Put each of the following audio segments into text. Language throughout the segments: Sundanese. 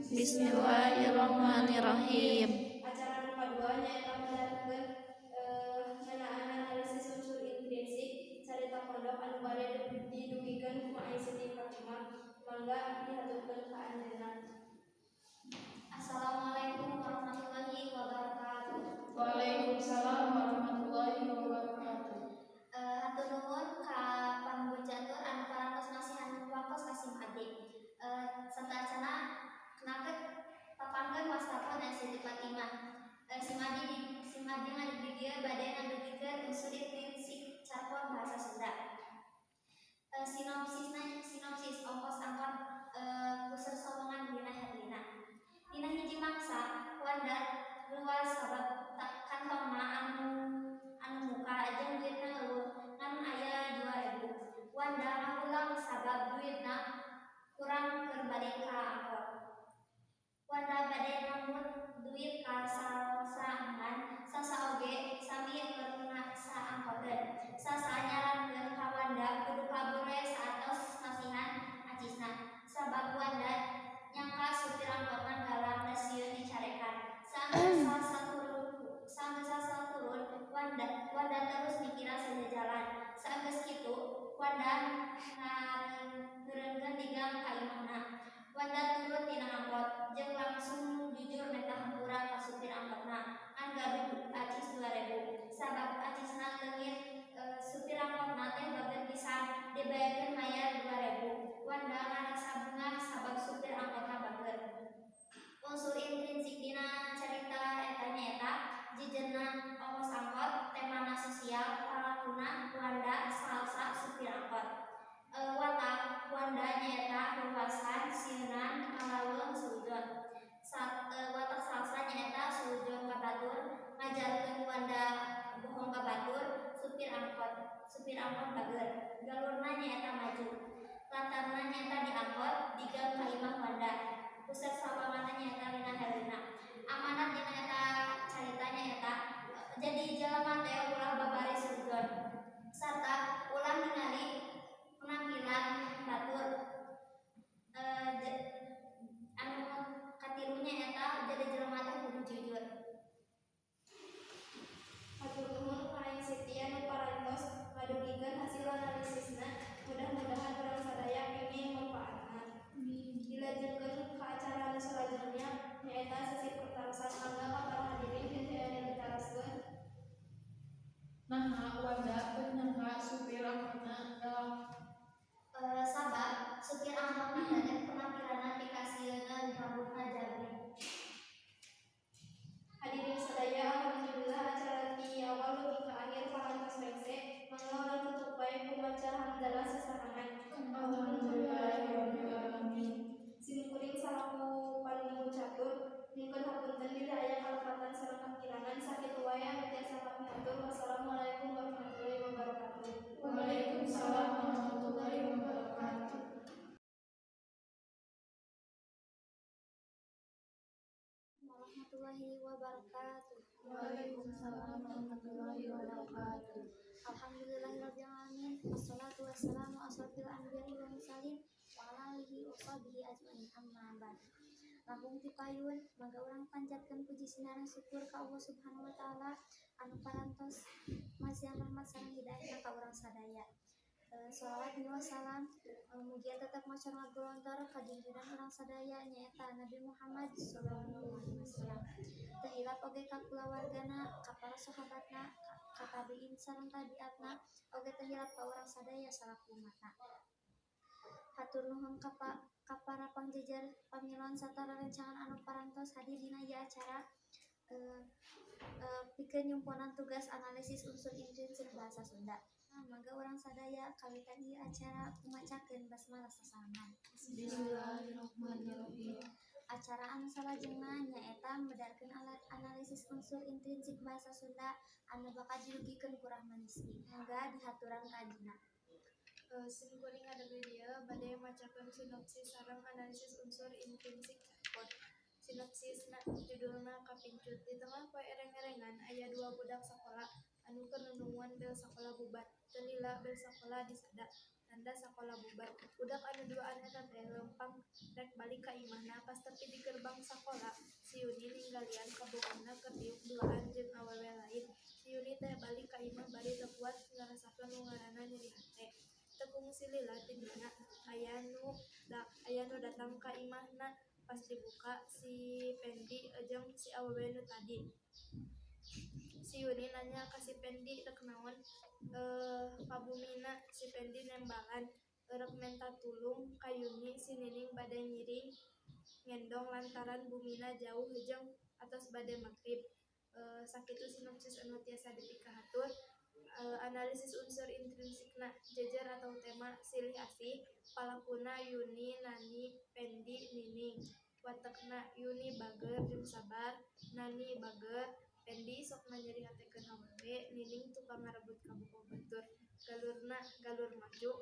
Bismillahirrahmanirrahim. Acara nu kadua nyaeta medarkeun ngeunaan analisis unsur intrinsik carita pondok anu bade didugikeun ku Ai Siti Fatimah. Mangga dihaturkeun ka anjeunna. Assalamualaikum warahmatullahi wabarakatuh. Waalaikumsalam warahmatullahi wabarakatuh. Hatur nuhun ka pamungkur catur anu parantos masihan waktos ka sim abdi. Sateuacanna kenalkeun, tepangkeun, wasta pun Siti Fatimah. Sim abdi ngadugi dieu bade ngadugikeun unsur intrinsik carpon bahasa Sunda. Sinopsisna, sinopsis ongkos angkot puseur sawangan Lina Herlina. Dina hiji mangsa, Wanda ruas sabab kantongna anu anu muka jeung duitna euweuh, ngan aya 2000. Wanda ngahulang sabab duitna kurang keur balik ka angkot. Wanda bade nambut duit ka Salsa, ngan Salsa oge sami keur saangkoteun. Salsa nyarankeun ka Wanda kudu kabur we saatos masihan acisna, sabab Wanda nyangka supir angkotna galak da sieun dicarekan. Saenggeus Salsa turun, Wanda terus mikiran sajajalan. Saenggeus kitu Wanda ngeureunkeun di gang ka imahna. Wanda turun tina angkot jeung langsung jujur menta hampura ka supir angkotna ngan gaduh acis 2000, sabab acisna leungit. Supir angkotna teh bager pisan, dibayakeun mayar 2000. Wanda ngarasa bungah sabab supir angkotna bager. Unsur intrinsik dina carita eta nyaeta jejerna ongkos angkot, temana sosial, palakuna Wanda, Salsa, supir angkot. Watak Wanda nyaeta ruwasan, sieunan, ngalaleung, suudzon. Watak Salsa nyaeta suudzon ka batur, ngajarkeun Wanda bohong ka batur, supir angkot bager. Galurna nyaeta maju. Latarna nyaeta di angkot, di gang ka imah Wanda. Puseur sawanganna nyaeta Lina Herlina. Amanat dina eta carita nyaeta jadi jelema teh ulah babari suudzon sarta ulah ningali penampilan batur. Anu katilu nyaeta jadi jelema teh kudu jujur. Hatur nuhun ka Aing Siti anu parantos ngadugikeun hasil analisisna. Mudah-mudahan urang sadaya kenging manfaatna. Dilajengkeun ka acara anu salajengna, nyaeta sesi pertarosan. Mangga ka para hadirin bilih aya nu ditaroskeun. Naha Wanda teu nyangka supir angkotna galak? Sabab supir angkotna bager, penampilanna pikasieuneun, rambutna jabrik. Hadirin sadaya, alhamdulillah acara ti awal dugi ka akhir parantos rengse. Mangga urang tutup wae ku maca hamdalah sasarengan. Alhamdulillahirabbil alamin. Sim kuring salaku panunggung catur nyungkeun hapunten bilih aya kalepatan sareng kakirangan. Sakitu wae anu tiasa kapihatur. Wassalamualaikum warahmatullahi wabarakatuh. Waalaikumsalam warahmatullahi wabarakatuh. Warahmatullahi wabarakatuh. Waalaikumsalam warahmatullahi wabarakatuh. Alhamdulillahirabbil alamin. Wassalatu wassalamu asrofil anbiya'i wal mursalin wa ala alihi wa sahbihi ajmain, amma ba'd. Langkung ti payun, mangga urang panjatkeun puji sinareng syukur ka Allah Subhanahu wa Taala anu parantos masihan rahmat sareng hidayahna ka urang sadaya. Sholawat miwah salam mugia tetep ngocor ngagolontor ka junjunan urang sadaya, nyaeta Nabi Muhammad sallallahu alaihi wasallam. Teu hilap oge ka kulawargana, ka para sahabatna, ka tabiin sareng tabiatna, oge teu hilap ka urang sadaya salaku umatna. Hatur nuhun ka para pangjejer, pamilon sarta rerencangan anu parantos hadir dina ieu acara pikeun nyumponan tugas analisis unsur intrinsik bahasa Sunda. Nah, mangga urang sadaya kawitan ieu acara ku macakeun basmalah sasarengan. Bismillahirrahmanirrahim. Acara anu salajengna nyaeta medarkeun alat analisis unsur intrinsik bahasa Sunda anu bakal didugikeun ku Rahmanismi. Mangga dihaturan ka anjeunna. Sim kuring ngadugi dieu bade macakeun sinopsis sareng analisis unsur intrinsik carpon. Sinopsisna judulna Kapincut. Di tengah poe ereng-erengan aya dua budak sakola anu keur nungguan bel sakola bubar. Teu lila bel sakola disada. Tanda sakola bubar. Budak anu duaan eta teh leumpang rek balik ka imahna. Pas tepi di gerbang sakola, si Yuni ninggalian kabogohna keur diuk duaan jeung awewe lain. Si Yuni teh balik ka imah bari teu kuat ngarasakeun nu ngaranna nyeri hate. Teu kungsi lila ti dinya aya nu datang ka imahna. Pas dibuka, si Pendi jeung si awewe nu tadi. Si Yuni nanya ka si Pendi rek naon ka bumina. Si Pendi nembalan rek menta tulung ka Yuni. Si Nining bade ngiring ngendong lantaran bumina jauh jeung atos bade magrib. Sakitu sinopsis anu tiasa dipikahatur. Analisis unsur intrinsikna, jejer atau tema silih asih, palakuna Yuni, Nani, Pendi, Nining, watekna Yuni bager jeung sabar, Nani bager, Pendi sok nganyerihatekeun awewe, Nining tukang ngarebut kabogoh batur. Galurna galur maju,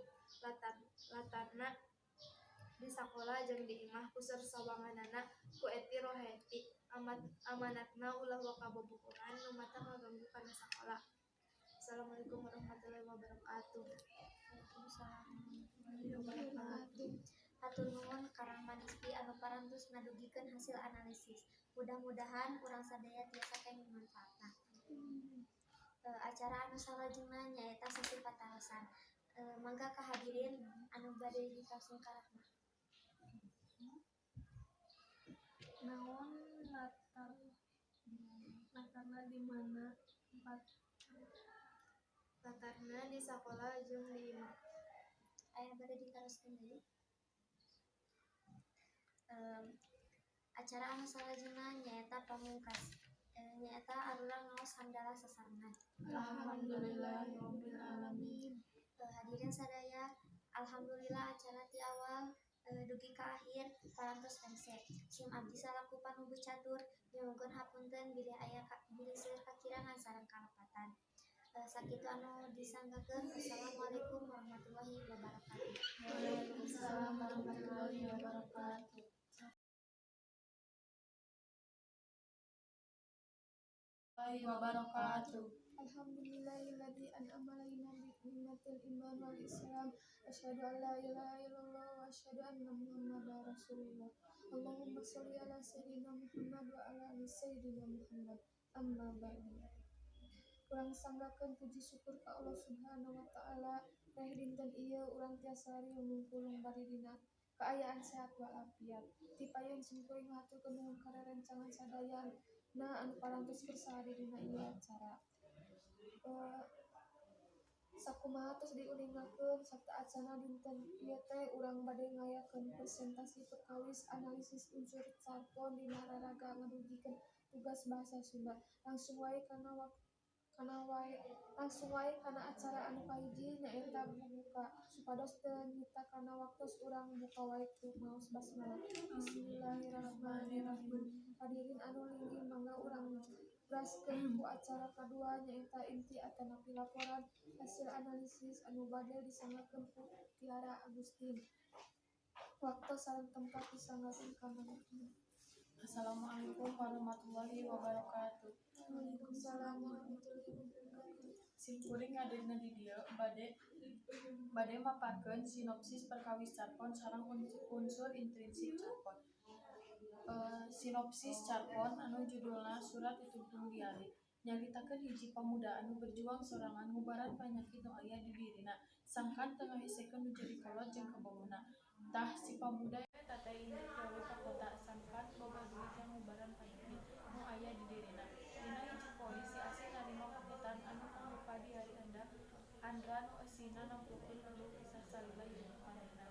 latarna di sakola jeung di imah. Unsur sawanganana ku Eti Rohaeti, amanatna ulah waka bobogohan nu matak ngaganggu kana sakola. Assalamualaikum warahmatullahi wabarakatuh. Waalaikumsalam warahmatullahi wabarakatuh. Hatur nuhun ka Rahma Disti anu parantos ngadugikeun hasil analisis. Mudah-mudahan urang sadaya tiasa kenging manfaatna. Acara anu salajengna nyaeta sesi patarosan. Mangga ka hadirin anu bade ditaros ka Rahma. Naon latarna di mana tempat? Latarna di sakola jeung di imah. Aya bade ditaroskeun deui? Acara anu salajengna nyaeta pamungkas. Nyaeta arurang ngaos hamdalah sasarengan. Alhamdulillahirabbil alamin. Hadirin sadaya, alhamdulillah acara ti awal dugi ka akhir parantos rengse. Sim abdi salaku panubuh catur nyuhunkeun hapunten bilih seueur kakirangan sareng kalepatan. Sakitu anu disanggakeun. Wassalamualaikum warahmatullahi wabarakatuh. Waalaikumsalam warahmatullahi wabarakatuh. Wabarakatuh. Alhamdulillahilladzi an'ama alaina bi ni'matil iman wal islam. Asyhadu an la ilaha illallah wa asyhadu anna Muhammadar Rasulullah. Allahumma sholli ala sayyidina Muhammad wa ala ali sayyidina Muhammad. Amma ba'du. Urang sanggakeun puji syukur ka Allah Subhanahu wa taala, reh dinten ieu urang tiasa riung bari dina kaayaan sehat walafiat. Ti payun simkuring ngahaturkeun nuhun ka rerencangan sadayana anu parantos kersa hadir dina ieu acara. Sakumaha tos diuningakeun sateuacanna, dinten ieu teh urang bade ngayakeun presentasi perkawis analisis unsur carpon dina raraga ngadugikeun tugas Bahasa Sunda. Langsung wae kana acara anu kahiji, nyaeta buka. Supados teu nyita kana waktos, urang buka wae ku maos basmalah. Bismillahirrahmanirrahim. Hadirin anu linggih, mangga urang teraskeun ku acara kadua, nyaeta inti atanapi laporan hasil analisis anu bade disanggakeun ku Tiara Agustin. Waktos sareng tempat disanggakeun ka manehna. Assalamualaikum warahmatullahi wabarakatuh. Waalaikumsalam warahmatullahi wabarakatuh. Simkuring ngadirna di dieu bade maparkeun sinopsis perkawis carpon sareng unsur intrinsik carpon. Sinopsis carpon anu judulna Surat Ditungtung Diari nyaritakeun hiji pamuda anu berjuang sorangan ngubaran panyakit nu aya di dirina sangkan teu ngahesekeun nu jadi kolot jeung kabogohna. Tah, si pamuda eta teh indit gawe ka kota sangkan boga duit jang ngubaran panyakit nu aya di dirina. Dina hiji poe, si Asih narima paketan anu mangrupa diari Andra nu eusina nempelkeun luluh kisah salila hirup manehna.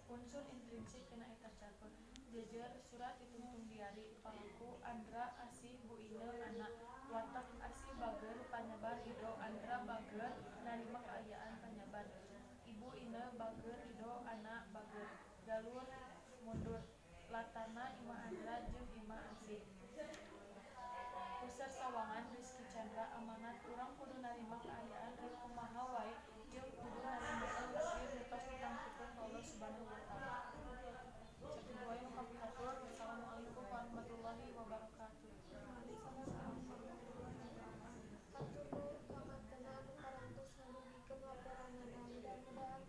Unsur intrinsik tina eta carpon, jejer Surat Ditungtung Diari, palaku Andra, Asih, Bu Ine, Ana, watak Asih bager, panyabar, ridho, Andra bager, narima kaayaan, panyabar, Ibu Ine bager, ridho, Ana bager, galur mundur, latarna imah Andra jeung imah Asih. Unsur sawangan Rizky Chandra, amanat urang kudu narima kaayaan rek kumaha wae jeung kudu narimakeun takdir nu tos ditangtukeun ku Allah Subhanahu wa taala. Sakitu wae nu kapihatur. Wassalamualaikum warahmatullahi wabarakatuh. Waalaikumsalam warahmatullahi wabarakatuh. Hatur nuhun ka mantena anu parantos ngadugikeun laporanana. Mudah-mudahan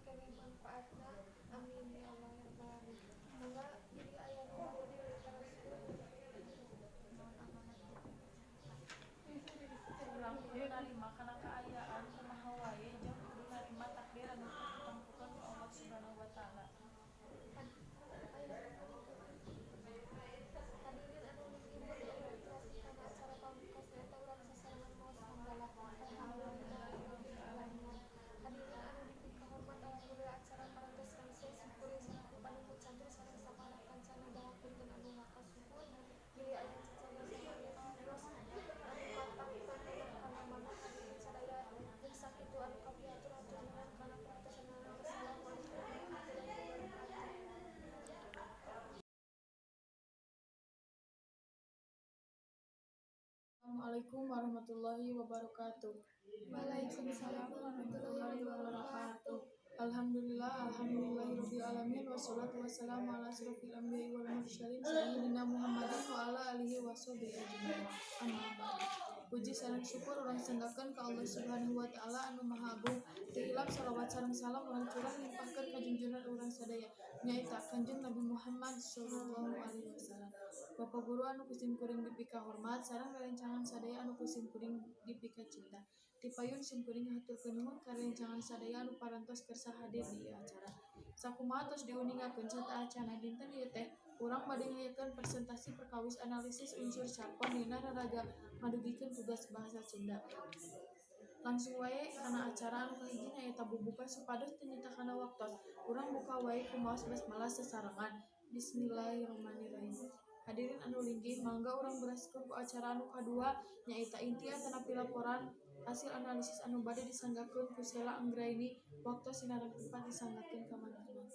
Assalamualaikum warahmatullahi wabarakatuh. Waalaikumsalam warahmatullahi wabarakatuh. Alhamdulillah, alhamdulillahirabbil alamin, wassalatu wassalamu ala asyrofil anbiya'i wal mursalin sayyidina Muhammadin wa ala alihi washabbihi ajmain. Amma ba'du. Puji sareng syukur urang sanggakeun ka Allah Subhanahu wa taala anu Maha Agung. Teu hilap salawat sareng salam urang curah limpahkeun ka junjungan urang sadaya, nyaeta Kanjeng Nabi Muhammad sallallahu alaihi wasallam. Bapak guru anu ku sim kuring dipika hormat sareng rerencangan sadaya anu ku sim kuring dipika cinta. Tipayun sim kuring haturkeun nuhun ka rerencangan sadaya anu parantos kersa hadir di ieu acara. Sakumaha tos diuningakeun sateuacanna, dinten ieu teh urang bade ngayakeun presentasi perkawis analisis unsur carpon dina raraga ngadugikeun tugas Bahasa Sunda. Langsung wae kana acara anu kahiji, nyaeta bubuka. Supados teu nyita kana waktos, urang buka wae ku maos basmalah sasarengan. Bismillahirrahmanirrahim. Hadirin anu linggih, mangga urang beraskeun ku acara anu kadua, nyaeta inti atanapi laporan hasil analisis anu bade disanggakeun ku Sela Anggraini. Waktos sinareng tempat disanggakeun ka mantena.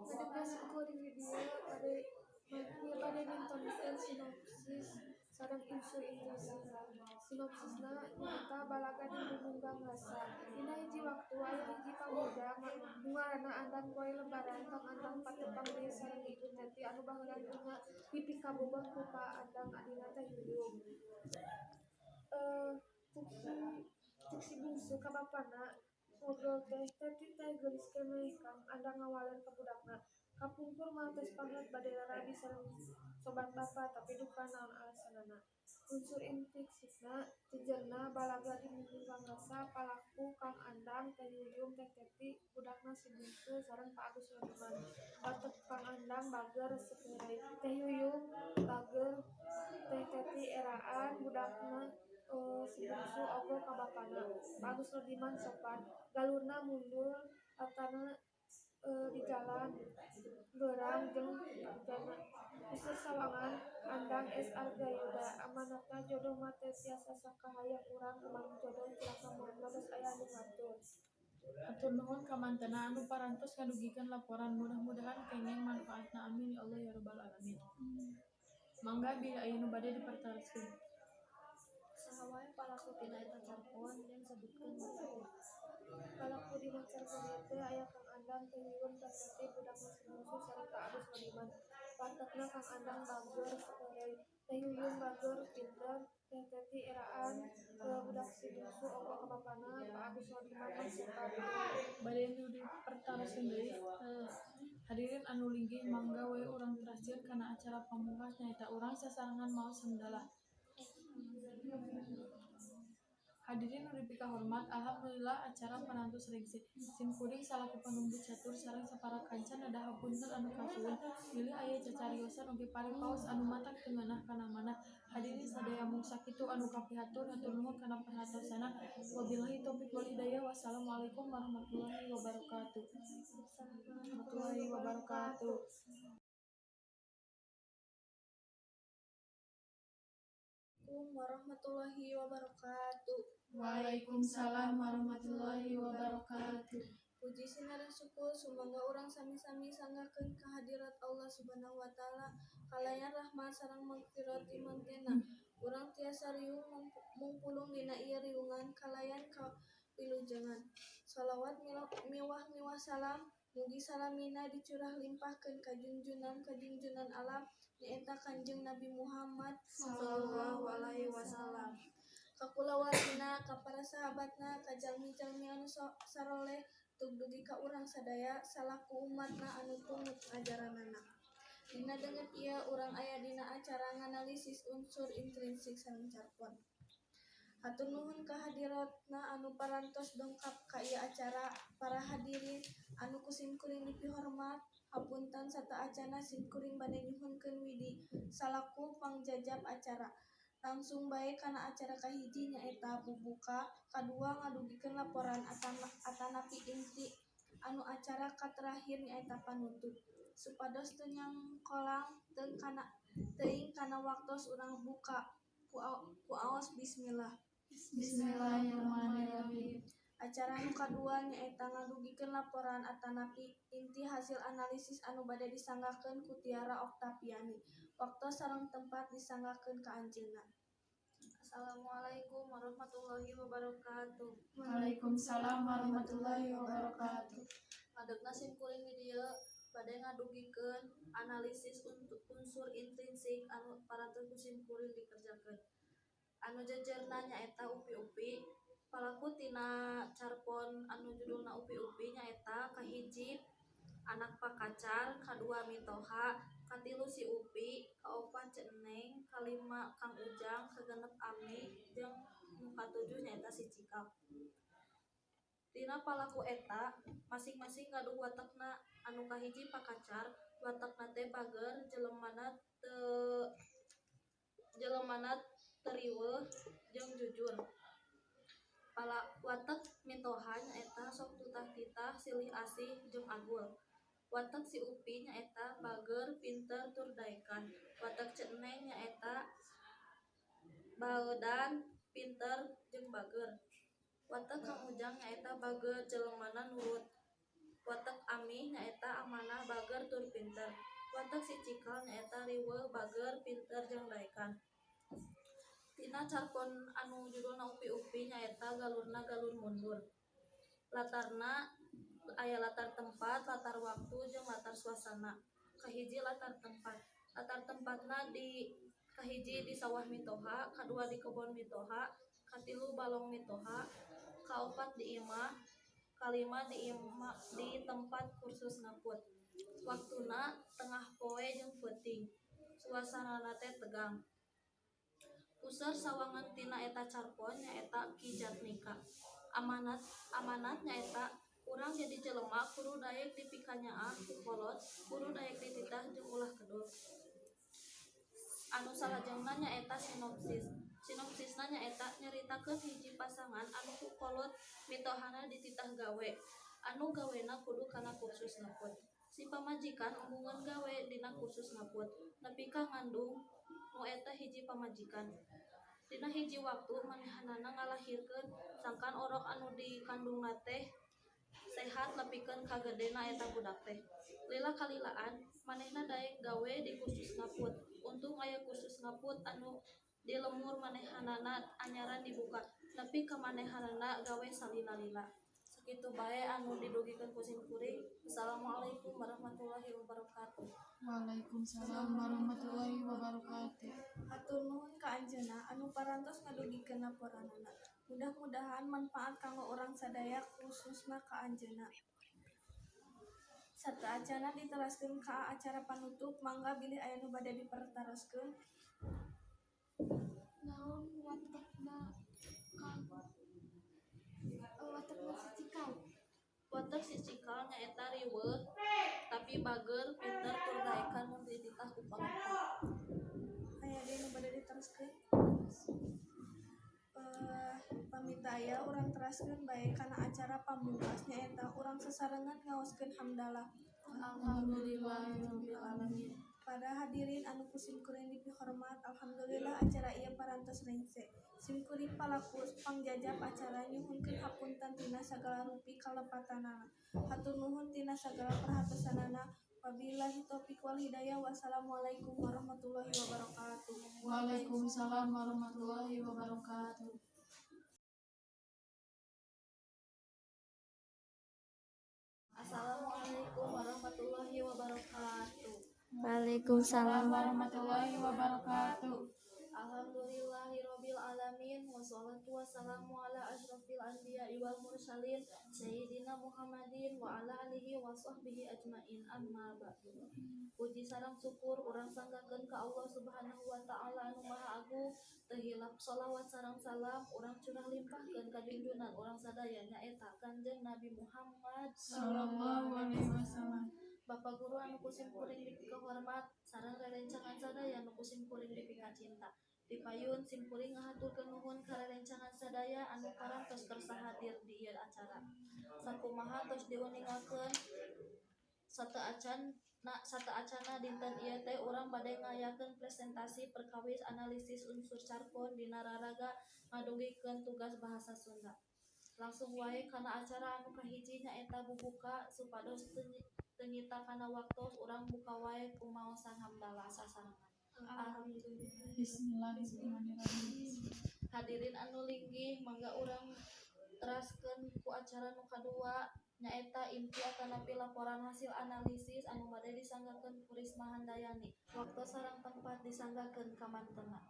Madegna sim kuring di dieu bade mintonkeun sinopsis sareng unsur intrinsik. Sinopsisna nyaeta Balaga di Bumi Gangrasa. Dina hiji waktu aya hiji pamuda nu ngaranna Andang. Poe lebaran, Kang Andang patepang deui sareng Ibu Teti anu baheula dipikabogoh ku Pa Andang, adina Teh Yuyung. Cek si bungsu ka bapana ngobrol teh, "Teti teh geulis keneh." Kang Andang ngawaler ka budakna, "Kapungkur mah tos pamit bade rarabi sareng sobat bapa, tapi duka naon alesanana." Unsur intrinsikna jejerna Balaga di Bumi Gangrasa, palaku Kang Andang, Teh Yuyung, Teh Teti, budakna si bungsu, sareng Pak Agus Rodiman. Watek Kang Andang bager, resep heureuy. Teh Yuyung bager, Teh Teti eraan, budakna si bungsu ogo ka bapana. Pak Agus Rodiman sopan. Galurna mundur latana di jalan beurang jeung jana. Unsur sawangan Andang S. Argayuda amanatna jodoh mah teu tiasa sakahayang urang, kumargi jodoh cilaka moal tos aya anu ngatur. Hatur nuhun ka mantena anu parantos ngadugikeun laporan, mudah-mudahan kenging manfaatna, amin ya Allah ya rabbal alamin. Mangga bilih aya nu bade dipertaroskeun. Saha wae palaku tina eta carpon jeung sebutkeun watekna? Palaku dina carpon ieu teh aya Kang Andang, Teh Yuyung, Teh Teti, budakna si bungsu, sareng Pak Agus Rodiman. Watekna Kang Andang bager, resep heureuy. Teh Yuyung bager, pinter. Teh Teti eraan, budak si bungsu ogo ka bapana. Pak Agus Rodiman mah sopan. Bade nu dipertaroskeun deui? Hadirin anu linggih, mangga we urang teraskeun kana acara pamungkas, nyaeta urang sasarengan maos hamdalah. Hadirin nu dipikahormat, alhamdulillah acara parantos rengse. Sim kuring salaku panumbu catur sareng sapara kanca nedah hapunten anu kasuhun bilih aya cacariosan oge paripaos anu matak teu ngeunah kana manah. Hadirin sadaya, mung sakitu anu kapihatur, hatur nuhun kana perhatosanna. Wabillahi taufik wal hidayah, wassalamualaikum warahmatullahi wabarakatuh. Warahmatullahi wabarakatuh. Warahmatullahi wabarakatuh. Waalaikumsalam warahmatullahi wabarakatuh. Puji sinareng syukur sumangga urang sami-sami sanggakeun kehadirat Allah Subhanahu wa taala, kalayan rahmat sareng magfirat ti mantena urang tiasa riung mungpulung dina ieu riungan kalayan kawilujengan. Shalawat miwah-miwah salam mugi salamina dicurah limpahkeun ka junjunan kajunjunan alam, nyaeta Kanjeng Nabi Muhammad sallallahu alaihi wasallam, ka kulawargina, ka para sahabatna, ka jalmi-jalmi anu saroleh tug dugi ka urang sadaya salaku umatna anu tumut ajaranana. Dina danget ieu urang aya dina acara nganalisis unsur intrinsik sareng carpon. Hatur nuhun kahadiratna anu parantos dongkap ka ieu acara. Para hadirin anu ku simkuring dipihormat, hapunten sateuacanna simkuring bade nyuhunkeun widi salaku pangjajab acara. Langsung bae kana acara kahiji, nyaeta bubuka, kadua ngadugikeun laporan atanapi inti, anu acara katerakhir nyaeta panutup. Supados teu nyangkolang teuing kana waktos, urang buka ku aos bismillah. Bismillahirrahmanirrahim. Acara nu kadua nyaeta ngadugikeun laporan atanapi inti hasil analisis anu bade disanggakeun ku Tiara Oktaviani. Waktos sareng tempat disanggakeun ka anjeunna. Assalamualaikum warahmatullahi wabarakatuh. Waalaikumsalam warahmatullahi wabarakatuh. Ngadegna sim kuring di dieu bade ngadugikeun analisis untuk unsur intrinsik anu parantos ku sim kuring dikerjakeun. Anu jejerna nyaeta Upi-upi. Palaku tina carpon anu judulna Upi-upi nyaeta kahiji anak Pakacar, kadua mitoha, katilu si Upi, kaopat Ceu Neng, kalima Kang Ujang, kagenep Ami, jeung nu katujuh nyaeta si Cikal. Tina palaku eta masing-masing gaduh watekna. Anu kahiji Pakacar, watekna teh bager, jelemana teu riweuh jeung jujur. Watek mitoha nyaeta sok tutah-titah, silih asih jeung agul. Watek si Upi nyaeta bager, pinter tur daekan. Watek Ceu Neng nyaeta baeudan, pinter jeung bager. Watek Kang Ujang nyaeta bager, jelemana nurut. Watek Amih nyaeta amanah, bager tur pinter. Watek si Cikal nyaeta riweuh, bager, pinter jeung daekan. Tina carpon anu judulna Upi-upi nyaeta galurna galur mundur. Latarna aya latar tempat, latar waktu, jeung latar suasana. Kahiji latar tempat. Latar tempatna di kahiji di sawah mitoha, kadua di kebon mitoha, katilu balong mitoha, kaopat di imah, kalima di imah di tempat kursus ngaput. Waktuna tengah poe jeung peuting. Suasanana teh tegang. Puseur sawangan tina eta carpon nyaeta Ki Jatnika. Amanat nyaeta urang jadi jelema kudu daek dipikanyaah ku kolot, kudu daek dititah jeung ulah kedul. Anu salajengna nyaeta sinopsis. Sinopsisna nyaeta nyaritakeun hiji pasangan anu ku kolot mitohana dititah gawe. Anu gawena kudu kana kursus ngaput. Si pamajikan embungeun gawe dina kursus ngaput nepi ka ngandung nu eta hiji pamajikan. Dina hiji waktu manehanana ngalahirkeun sangkan orok anu dikandungna teh sehat nepikeun ka gedena eta budak teh. Lila kalilaan manehna daek gawe di kursus ngaput. Untung aya kursus ngaput anu di lemur manehanana anyaran dibuka nepi ka manehanana gawe salila-lila. Sakitu bae anu didugikeun ku sim kuring. Assalamualaikum warahmatullahi wabarakatuh. Waalaikumsalam warahmatullahi wabarakatuh. Hatur nuhun ka anjeunna anu parantos ngadugikeun laporanana. Mudah-mudahan manfaat kanggo urang sadaya khususna ka anjeunna. Sateuacanna diteraskeun ka acara panutup, mangga bilih aya nu bade dipertaroskeun. Naon watekna Kang, watekna si Cikal? Watek si Cikal nyaeta riweuh tapi bager, pinter tur daekan mun dititah ku kolotna. Aya deui nu bade diteraskeun? Pami teu aya, urang teraskeun bae kana acara pamungkas, nyaeta urang sasarengan ngaoskeun hamdalah. Alhamdulillahirabbil alamin. Para hadirin anu ku simkuring dipihormat, alhamdulillah acara ieu parantos rengse. Simkuring palaku pangjajap acara nyuhunkeun hapunten tina sagala rupi kalepatanana. Hatur nuhun tina sagala perhatosanana. Wabillahi taufik wal hidayah. Wassalamualaikum warahmatullahi wabarakatuh. Waalaikumsalam warahmatullahi wabarakatuh. Assalamualaikum warahmatullahi wabarakatuh. Waalaikumsalam warahmatullahi wabarakatuh. Alhamdulillahirabbil alamin wassalatu wassalamu ala asyrafil anbiya'i wal mursalin sayyidina Muhammadin wa ala alihi wa sahbihi ajmain, amma ba'du. Puji sareng syukur urang sanggakeun ka Allah Subhanahu wa taala anu maha agung. Teu hilap sholawat sareng salam urang curah limpahkeun ka junjunan urang sadaya, nyaeta Kanjeng Nabi Muhammad Sallallahu alaihi wasallam. Bapak guru anu ku sim kuring dipikahormat sareng rerencangan sadaya anu ku sim kuring dipikacinta. Dipayun sim kuring ngahaturkeun nuhun ka rerencangan sadaya anu parantos kersa hadir di ieu acara. Sakumaha tos diuningakeun sateuacanna, dinten ieu teh urang bade ngayakeun presentasi perkawis analisis unsur carpon dina raraga ngadugikeun tugas bahasa Sunda. Langsung wae kana acara anu kahiji, nyaeta bubuka. Supados teu nyita kana waktos, urang buka wae ku maosan hamdalah sasarengan. Alhamdulillah. Bismillahirrahmanirrahim. Hadirin anu linggih, mangga urang teraskeun ku acara nu kadua, nyaeta inti atanapi laporan hasil analisis anu bade disanggakeun ku Risma Handayani. Waktu sareng tempat disanggakeun ka mantena.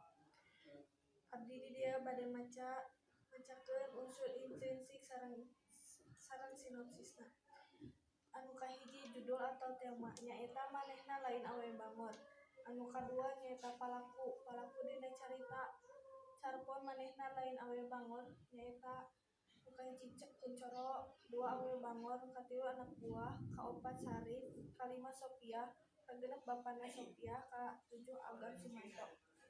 Abdi di dieu bade macakeun unsur intrinsik sareng sinopsisna. Anu kahiji, judul atau tema, nyaeta Manehna Lain Awewe Bangor. Anu kadua nyaeta palaku. Palaku dina carita carpon Manehna Lain Awewe Bangor nyaeta nu kahiji Kuncoro, kadua awewe bangor, katilu anak buah, kaopat Sarip, kalima Sopiah, kagenep bapana Sopiah, katujuh Agan Sumanto.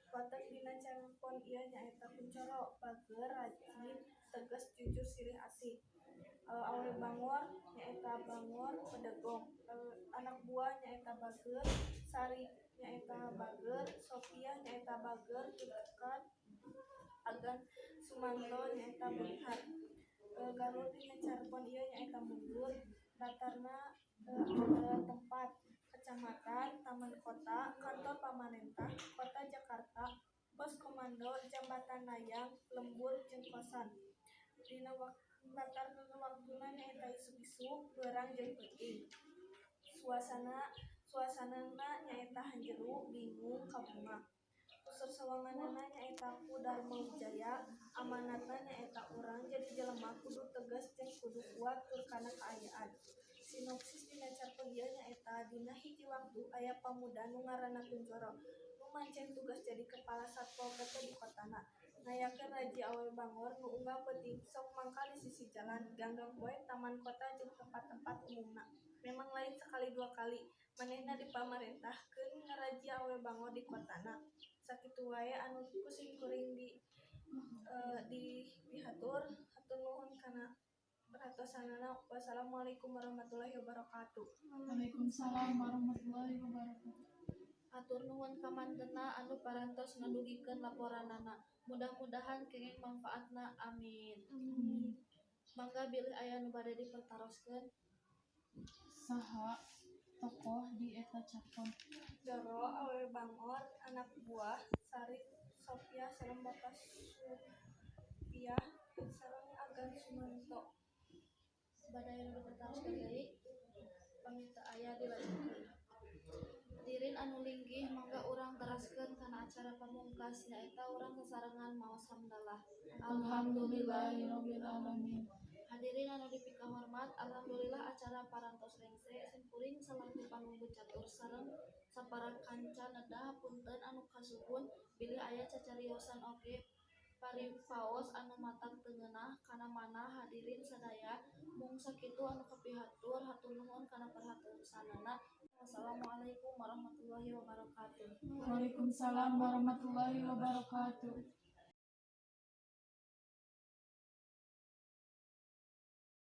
Watek dina carpon ieu nyaeta Kuncoro, bager, rajin, tegas, jujur, silih asih. Awewe bangor nyaeta bangor pedegong. Anak buah nyaeta bager, Sarip nyaeta bager, Sopiah nyaeta bager, pikeun Agan Sumanto nyaeta beunghar. Galur dina carpon ieu nyaeta mundur, latarna tempat kecamatan, taman kota, kantor pamarentah, kota Jakarta, pos komando, jambatan layang, lembur jeung kosan. Dina latar waktuna nyaeta isuk-isuk, beurang jeung peuting. Suasanana nyaeta hanjeru, bingung, kabungah. Unsur sawanganana nyaeta ku Darma Wijaya, amanatna nyaeta urang jadi jelema kudu tegas jeung kudu kuat tur kana kaayaan. Sinopsis dina carpon ieu nyaeta dina hiji waktu aya pamuda nu ngaranna Kuncoro nu mancen tugas jadi kepala Satpol PP di kotana. Ngayakeun razia awewe bangor nu unggal peuting sok mangkal di sisi jalan, ganggang poe, taman kota jeung tempat-tempat umumna. Memang lain sakali dua kali manehna dipamarentahkeun ngarazia awewe bangor di kotana. Sakitu wae anu ku simkuring di dihatur. Hatur nuhun kana perhatosanana. Wassalamualaikum warahmatullahi wabarakatuh. Waalaikumsalam warahmatullahi wabarakatuh. Hatur nuhun ka mantena anu parantos ngadugikeun laporanana. Mudah-mudahan kenging manfaatna, amin. Mangga bilih aya nu bade dipertaroskeun. Saha tokoh di eta carpon? Joro, awewe bangor, anak buah, Sarip, Sopiah sareng Bapa Sopiah sareng Agan Sumanto. Bade aya nu dipertaroskeun deui? Pami teu aya, dilajengkeun. Hadirin anu linggih, mangga urang teraskeun kana acara pamungkas, nyaeta urang sasarengan maos hamdalah. Alhamdulillahirabbil alamin. Hadirin anu dipikahormat, alhamdulillah acara parantos rengse. Simkuring salaku panunggu catur sareng sapara kanca nedah punten anu kasuhun bilih aya cacariosan oge paripaos anu matak teu ngeunah kana manah hadirin sadaya. Mung sakitu anu kapihatur, hatur nuhun kana perhatosanana. Wassalamualaikum warahmatullahi wabarakatuh. Waalaikumsalam warahmatullahi wabarakatuh.